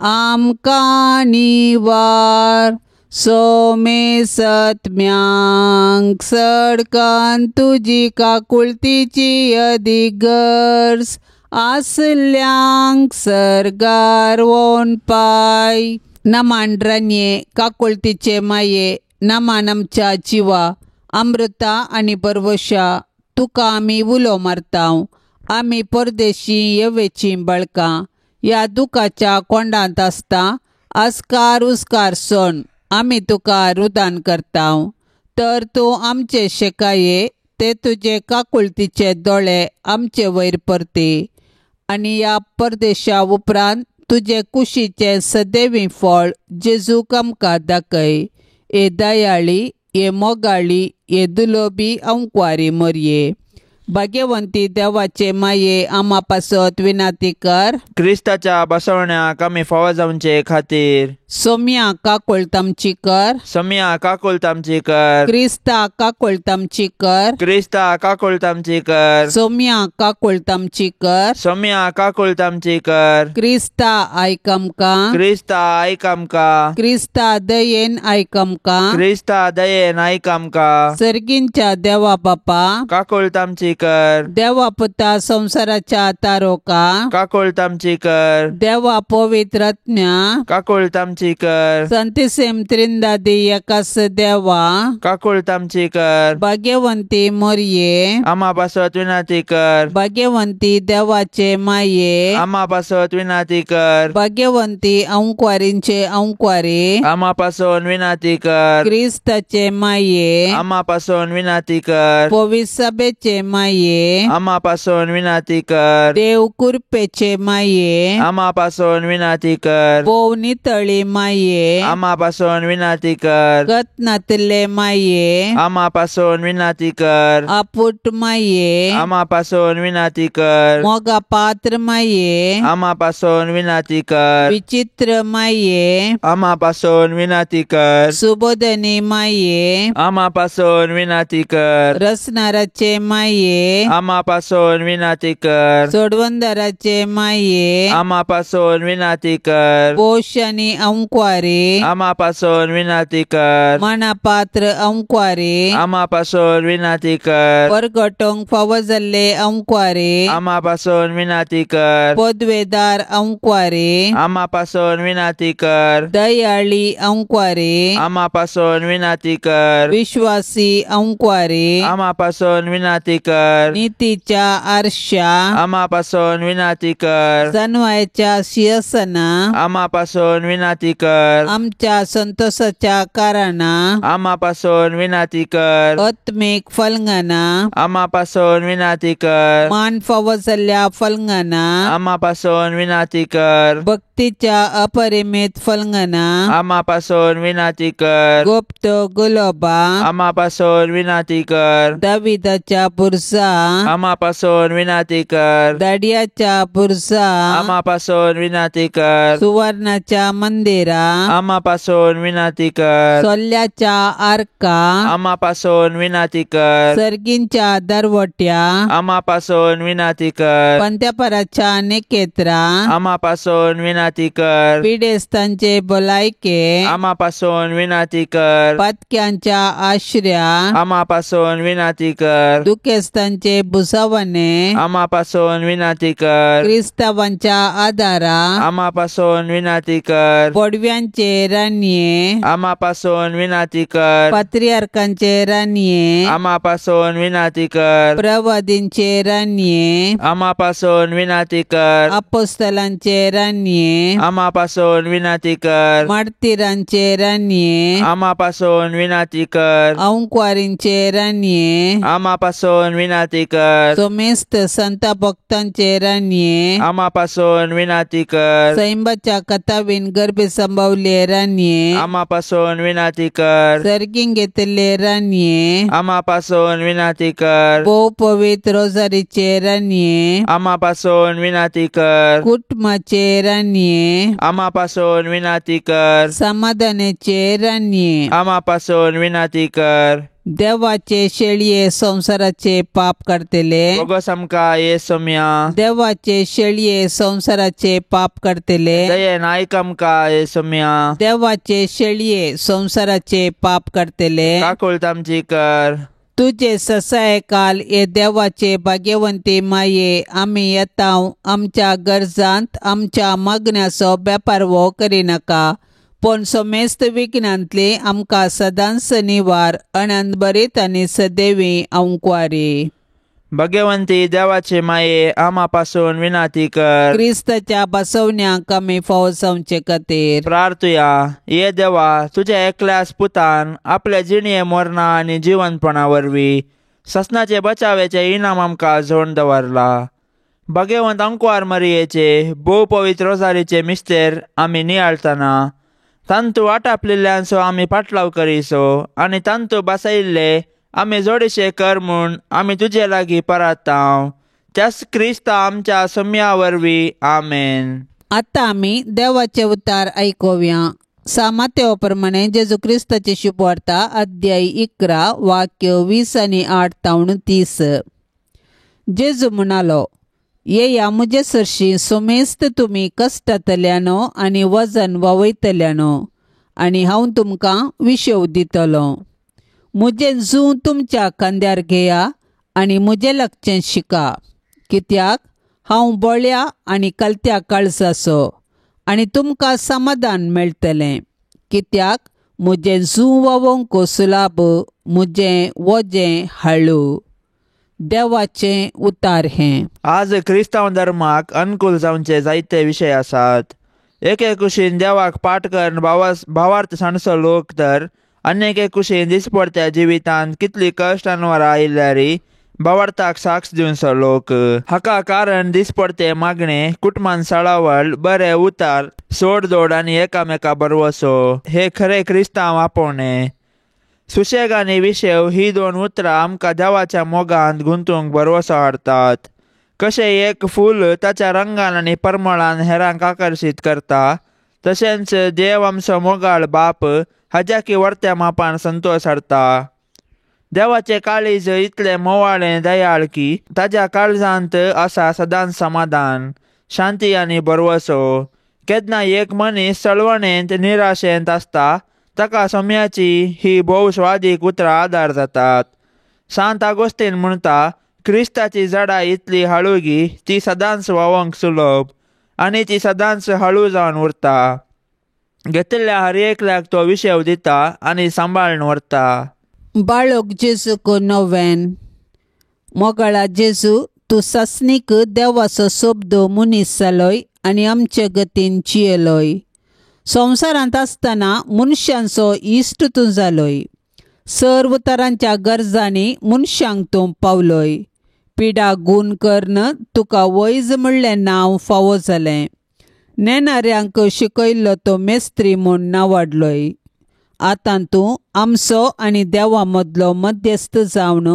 आमकां निवार, सोमे सत्म्यांक सडकान तुजी काकुळतीची अदीक गरज आसल्यांक सर्गार वोन पाय. नमान रनये, काकुळतीचे माये, नमान आमच्या जिवा, अमृता आनी बरवशा, तुका आमी उलो मारतांव. आमी परदेशी येवेची बळकां ह्या दुखाच्या कोंडांत आसता आस्कार उस्कार सोन आमी तुका रुदान करतांव. तर तूं आमचे शेकाये ते तुजे काकुळतीचे दोळे आमचे वयर परती आनी ह्या परदेशा उपरांत तुजे कुशीचें सदैवी फळ जेजूक आमकां दाखय. हे दयाळी, हे मोगाळी, हे दुलोबी अंकवारी मोरये, भाग्यवंती देवाचे माये आमा पासत विनाती कर. क्रिस्ताच्या बसवण्याक आमी फावो जावचे खातीर सोम्या काकोळतामची कर. सोम्या काकोळतामची कर. क्रिस्ता काकोळतामची कर. क्रिस्ता काकोळतामची कर. सोम्या काकोळतामची कर. सोम्या काकोळतामची कर. क्रिस्ता आयक आमकां. क्रिस्ता आयक आमकां. क्रिस्ता दयेन आयक आमकां. क्रिस्ता दयेन आयक आमकां. सर्गींच्या देवा बापा काकोळतामची कर. देवा पुता संवसाराच्या तारोका काकोळतामची कर. देवा पवित्र आत्म्या काकोळतामची कर. संतिसेम त्रिंदादी एकास देवा काकोळतामची कर. भाग्यवंती मोरये आमा पासत विनाती कर. भाग्यवंती देवाचे माये आमा पासत विनाती कर. भाग्यवंती अंकवारींचे अंकवारी आमा पासून विनाती कर. क्रिस्ताचे माये आमा पासून विनाती कर. पवित्र माये आमा पासून विनाती कर. देव कृपेचे माये आमा पासून विनाती कर. भोव नितळी माये आमा पासून विनाती कर. गत नातिल्ले माये आमा पासून विनाती कर. आपुट माये आमा पासून विनाती कर. मोगा पात्र माये आमा पासून विनाती कर. विचित्र माये आमा पासून विनाती कर. सुबोधनी माये आमा पासून विनाती कर. रसनाराचे माये आमा पासून विनाती कर. सोडवंदराचे माये आमा पासून विनाती कर. पोश आनी अंकवारी आमा पासून विनाती कर. मनापात्र अंकवारी आमा पासून विनाती कर. परगटोंक फावो जाल्ले अंकवारी आमा पासून विनाती कर. पदवेदार अंकवारी आमा पासून विनाती कर. दयाळी अंकवारी आमा पासून विनाती कर. विश्वासी अंकवारी आमा पासून विनाती कर. नितीच्या आरशा आमा पासून विनाती कर. सनवायच्या शिरसना आमा पासून विनाती कर. आमच्या संतोषाच्या कारणा आमा पासून विनाती कर. आत्मीक फलंगना आमा पासून विनाती कर. मान फावो जाल्ल्या फलंगना आमा पासून विनाती कर. भक्तीच्या अपरिमित फलंगना आमा पासून विनाती कर. गुप्त गुलोबा आमा पासून विनाती कर. दाविदाच्या बुरसा आमा पासून विनाती कर. दाडियाच्या बुरसा आमा पासून विनाती कर. सुवर्णाच्या मंदिरा आमा पासून विनाती कर. सोल्याच्या आर्का आमा पासून विनाती कर. सर्गींच्या दरवट्या आमा पासून विनाती कर. पंत्यापराच्या निकेत्रा आमा पासून विनाती कर. पिडेस्तांचे भलायके आमा पासून विनाती कर. पातक्यांच्या आश्र्या आमा पासून विनाती कर. दुखेस्तांचे भुसावणे आमा पासून विनाती कर. क्रिस्तावांच्या आदारा आमा पासून विनाती कर. पडव्यांचे रानये आमा पासून विनाती कर. पात्रियार्कांचे रानये आमा पासून विनाती कर. प्रवादींचे रानये आमा पासून विनाती कर. अपोस्तलांचे रानये आमा पासून विनाती कर. मार्तीरांचे रानये आमा पासून विनाती कर. अंकवारींचे रानये आमा पासून विनाती कर. सोमेस्त संत भक्तांचे रानये आमा पासून विनाती कर. सैंबाच्या कथावीन गर्भे संभवले रानये आमा पासून विनाती कर. सर्गीं घेतिल्ले रानये आमा पासून विनाती कर. भोव पवित्र रोजारीचे रानये आमा पासून विनाती कर. कुटुंबाचे रानये आमा पासून विनाती कर. समाधानाचे रानये आमा पासून विनाती कर. देवाचे शेळये संवसाराचे पाप करतले बोगस आमकां ये सोम्या. देवाचे शेळये संवसाराचे पाप करतले दयेन आयक आमकां ये सोम्या. देवाचे शेळये संवसाराचे पाप करतले काकुळतामची कर. तुझे ससाय काल हे देवाचे भाग्यवंती माये आमी येता आमच्या गरजांत आमच्या मागण्याचो बेपारवो करिनाका पूण समेस्त विघ्नांतली आमकां सदांच निवार अनंतभरीत आनी सदैवी अंकवारी. भगवंती देवाचे माये आमा पासून विनाती कर. क्रिस्ताच्या बसवण्याक आमी फावो जावचे खातीर प्रार्थुया. ये देवा, तुझ्या एकल्याच पुतान आपल्या जिणये मरणा आनी जिवनपणा वरवीं ससनाचे बचावेचे इनाम आमकां जोड दवरला. भाग्यवंत अंकवार मरियेचे भोव पवित्र रोजारीचे मिस्तेर आमी नियाळतना तांतू आटापलेल्यांचो आमी पाटलाव करीसो आनी तांतू बसयल्ले आमी जोडीशे कर म्हूण आमी तुजे लागीं परातांव त्याच क्रिस्ता आमच्या सम्या वरवीं आमेन. आतां आमी देवाचे उतार आयकुया. सामातेव प्रमाणे जेजू क्रिस्ताची शुभवार्ता अध्याय 11 वाक्य 20 आनी 8 तावन 30. जेजू म्हणालो, येया म्हजे सरशी सुमेस्त तुमी कश्टांतल्यानो आनी वजन वावयतल्यानो आनी हांव तुमकां विशेव दितलो. म्हजें जूं तुमच्या खांद्यार घेया आनी म्हजें लागचें शिका, कित्याक हांव बळ्या आनी कलत्या काळजाचो आनी तुमकां समाधान मेळटलें. कित्याक म्हजें जूं वावोंक सुलाभ, म्हजें वजें हाळू. देवाचें उतार हें. आज क्रिस्तांव धर्माक अनुकूल जावचे जायते विशय आसात. एके कुशीन देवाक पाठ करून भावार्थ सांडसो लोक तर आनी एके कुशीन दिसपडत्या जिवितांत कितली कश्ट अनवरां आयल्यारी भावार्थाक साक्ष दिवचो लोक. हाका कारण दिसपडते मागणे, कुटुंबान सळावळ, बरे उतार, सोडदोड आनी एकामेका भरवसो हे खरे क्रिस्तांव आपोवणे. सुशेग आनी विशेव ही दोन उतरां आमकां देवाच्या मोगांत गुंतूंक भरवसो हाडटात. कशें एक फूल ताच्या रंगान आनी परमळान हेरांक आकर्शीत करता तशेंच देव आमचो मोगाळ बाप हाज्याकी वर्त्या मापान संतोश हाडटा. देवाचें काळीज इतलें मोवाळें दयाळ की ताज्या काळजांत आसा सदांच समाधान, शांती आनी भरवसो. केन्ना एक मनीस चळवणेंत निराशेंत आसता ताका सम्याची ही भोव स्वादीक उतरां आदार जातात. सांत आगोस्तीन म्हणटा, क्रिस्ताची जडाय इतली हाळुगी ती सदांच व्हांवंक सुलभ आनी ती सदांच हळू जावन उरता. घेतिल्ल्या हर एकल्याक तो विशेव दिता आनी सांबाळून व्हरता. बाळक जेजूक नोवेन. मोगाळा जेजू, तूं सासणीक देवाचो शब्द मनीस जालोय आनी आमचे गतीन जियेलोय. संवसारांत आसतना मनशांचो इश्ट तूं जालोय. सर्व तरांच्या गरजांनी मनशांक तूं पावलोय. पिडा गूण करून तुका वैज म्हणलें नांव फावो जालें. नेणाऱ्यांक शिकयल्लो तो मेस्त्री म्हूण नावाडलोय. आतां तूं आमचो आनी देवा मदलो मध्यस्थ जावन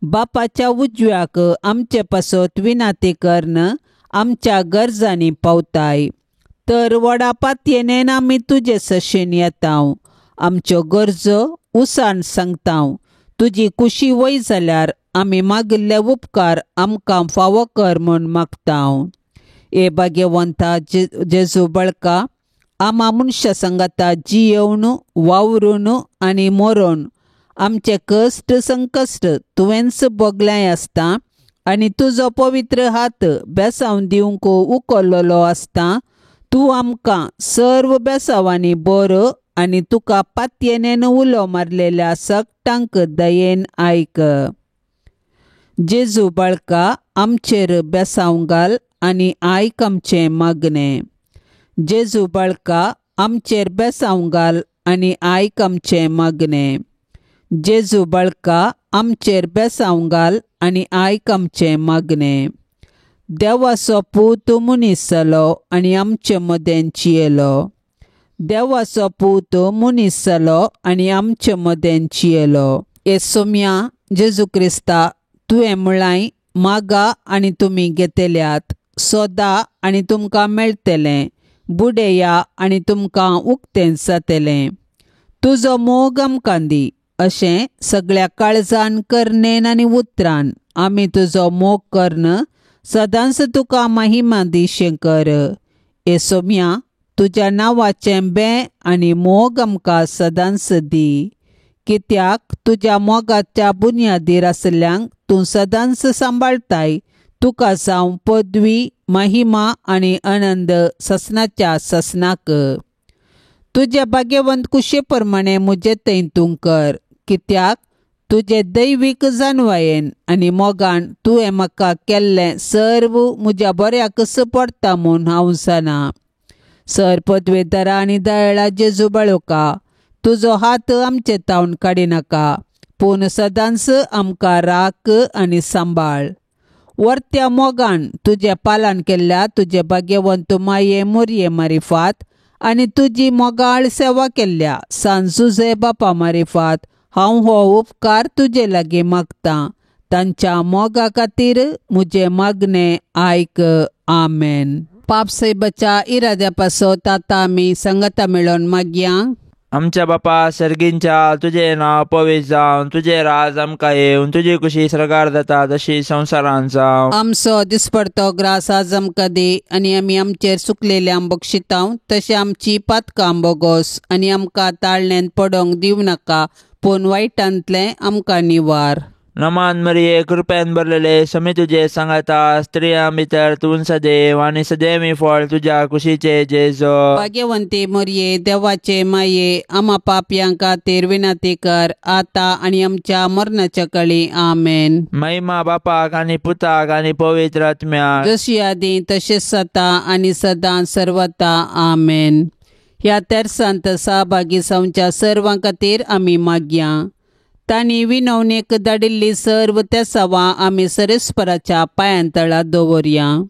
बापाच्या उजव्याक आमचे पासत विनाती करून आमच्या गरजांनी पावताय. तर व्हडा पातयेन आमी तुजे सशेन येता, आमच्यो गरजो उसान सांगता. तुजी कुशी वय जाल्यार आमी मागिल्ले उपकार आमकां फावो कर म्हूण मागता. हे भाग्यवंता जेजू बळका, आमा मनशा सांगाता जियेवन वावरून आनी मरोन आमचे कश्ट संकश्ट तुवेंच भोगलें आसता आनी तुजो पवित्र हात बेसांव दिवंक उखल्लेलो आसता. तूं आमकां सर्व बेसांवांनी बरो आनी तुका पातयेन उलो मारलेल्या सगटांक दयेन आयक. जेजू बाळका, आमचेर बेसांव घाल आनी आयक आमचें मागणें. जेजू बाळका, आमचेर बेसांव घाल आनी आयक आमचें मागणें. जेजू बाळका, आमचेर बेसांव घाल आनी आयक आमचें मागणें. देवाचो पूत मनीस जालो आनी आमचे मदें जियेलो. देवाचो पूत मनीस जालो आनी आमचे मदें जियेलो. हे सोम्या जेजू क्रिस्ता, तुवें म्हळांय, मागा आनी तुमी घेतल्यात, सोदा आनी तुमकां मेळटलें, बुडया आनी तुमकां उक्तें जातलें. तुजो मोग आमकां दी अशें सगळ्या काळजान, करणेन आनी उतरान आमी तुजो मोग करून सदांच तुका महिमा दिशें कर. हे सोम्या, तुज्या नांवाचें बें आनी मोग आमकां सदांच दी, कित्याक तुज्या मोगाच्या बुन्यादीर आसल्ल्यांक तूं सदांच सांबाळताय. तुका जावं पदवी, महिमा आनी आनंद ससनाच्या ससनाक. तुज्या भाग्यवंत कुशे प्रमाणे म्हजें थंय तूं कर, कित्याक तुजे दैवीक जानवायेन आनी मोगान तुवें म्हाका केल्लें सर्व म्हज्या बऱ्याकच पडटा म्हूण हांव जाणा. सर पदवेदारा आनी दयाळा जेजू बाळोका, तुजो हात आमचे तावन काडिनाका, पूण सदांच आमकां राख आनी सांबाळ. वर्त्या मोगान तुजें पालन केल्ल्या तुजे भाग्यवंत माये मोरये मारिफात आनी तुजी मोगाळ सेवा केल्ल्या सान जुजे बापा मारिफात हांव हो उपकार तुजे लागीं मागतां. तांच्या मोगा खातीर म्हजें मागणें आयक. आमेन. पाप सायबाच्या इराद्या पासत आतां आमी सांगाता मेळोवन मागया. आमच्या बापा सर्गींच्या तुजें नांव पवित्र जावन, तुजें राज आमकां येवन, तुजी कुशी सर्गार जाता तशी संवसारांत जावं. आमचो दिसपडतो ग्रास आज आमकां दी आनी आमी आमचेर चुकलेल्यांक बक्षितांव तशें आमची पातकां बोगोस आनी आमकां ताळण्यांत पडोंक दिवं नाका पूण वायटांतलें आमकां निवार. नमान मरिये, कृपेन भरलेले, समी तुजे सांगाता, स्त्रियां भितर तूं सदैव आनी सदैवी फळ तुज्या कुशीचे जेजो. भाग्यवंती मरिये, देवाचे माये, आमा पापयां खातीर विनंती कर आतां आनी आमच्या मरणाच्या कळी. आमेन. महिमा बापाक आनी पुताक आनी पवित्र आत्म्याक, जशी आदी तशेंच सता आनी सदां सर्वता. आमेन. ह्या तेरसांत सहभागी जावच्या सर्वां खातीर आमी मागया. तांणी विनवणेक धाडिल्ली सर्व तेसावां आमी सरेस्पराच्या पांयां तळा दवरया.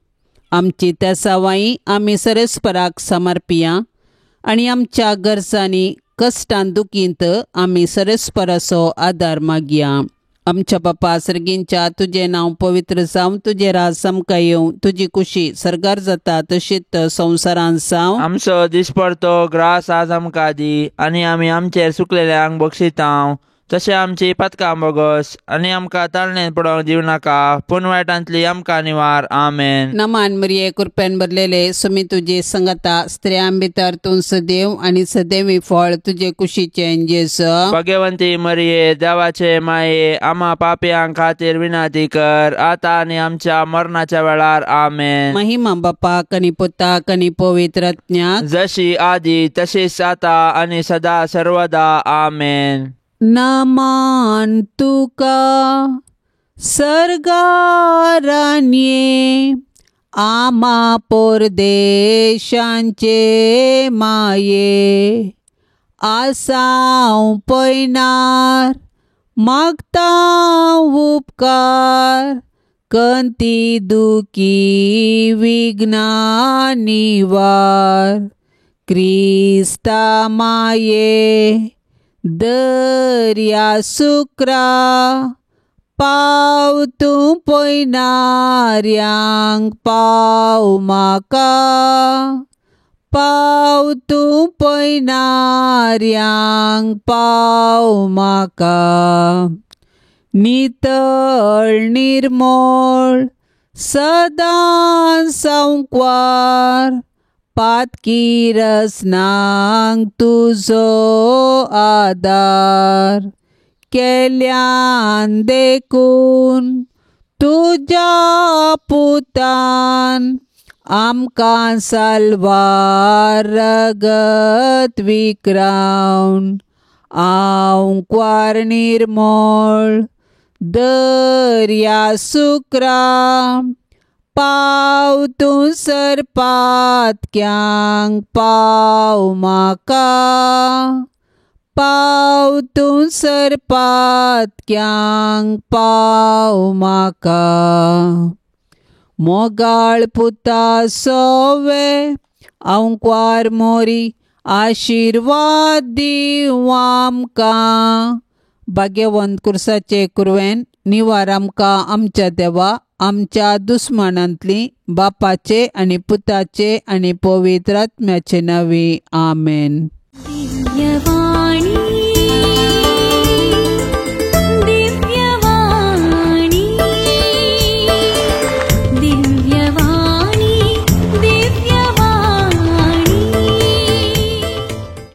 आमची तेसावांय आमी सरेस्पराक समर्पिया आनी आमच्या गरजांनी कश्टान दुखींत आमी सरेस्पराचो आदार मागया. आमच्या बापा सर्गींच्या तुजें नांव पवित्र जावं, तुजें राज आमकां येवं, तुजी कुशी सर्गार जाता तशीच संवसारांत जावं. आमचो दिसपडतो ग्रास आज आमकां दी आनी आमी आमचेर चुकलेल्यांक बक्षितांव तशें आमची पातकां बोगस आनी आमकां ताळणेंत पडोवंक दिवं नाका पूण वायटांतली आमकां निवार. आमेन. नमान मरिये, कृपेन भरलेले, सुमी तुजी संगता, स्त्रियां भितर तूं सदैव आनी सदैवी फळ तुजे कुशीचें जेजू. भाग्यवंती मरिये, देवाचे माये, आमा पापयां खातीर विनंती कर आतां आनी आमच्या मरणाच्या वेळार. आमेन. महिमा बापाक आनी पुताक आनी पवित्र आत्म्याक, जशी आदी तशीच आतां आनी सदा सर्वदा. आमेन. नमान तुका सर्गारान्ये आमा परदेशांचे माये, आसाव पयनार मागता उपकार, कंती दुखी विघ्ना निवार, क्रिस्ता माये दर्या सुक्रा, पाव तूं पयनाऱ्यांक पाव म्हाका, पाव तूं पयनाऱ्यांक पाव म्हाका. नितळ निर्मळ सदां संकवार, पातकी रसनांक तुजो आदार, केल्यान देखून तुज्या पुतान आमकां साल्वार रगत विक्रावन, आंकवार निर्मळ दर्या सुक्रा, पाव तूं सरपातक्यांक पाव म्हाका, पाव तूं सरपातक्यांक पाव म्हाका. मोगाळ पुता सोवे आंकवार मोरी, आशिर्वाद दिवं आमकां. भाग्यवंत कुर्साचे कुरवेन निवार आमकां आमच्या देवा, आमच्या दुस्मानांतली, बापाचे आनी पुताचे आनी पवित्र आत्म्याचे नांवी. आमेन. दिव्यवाणी.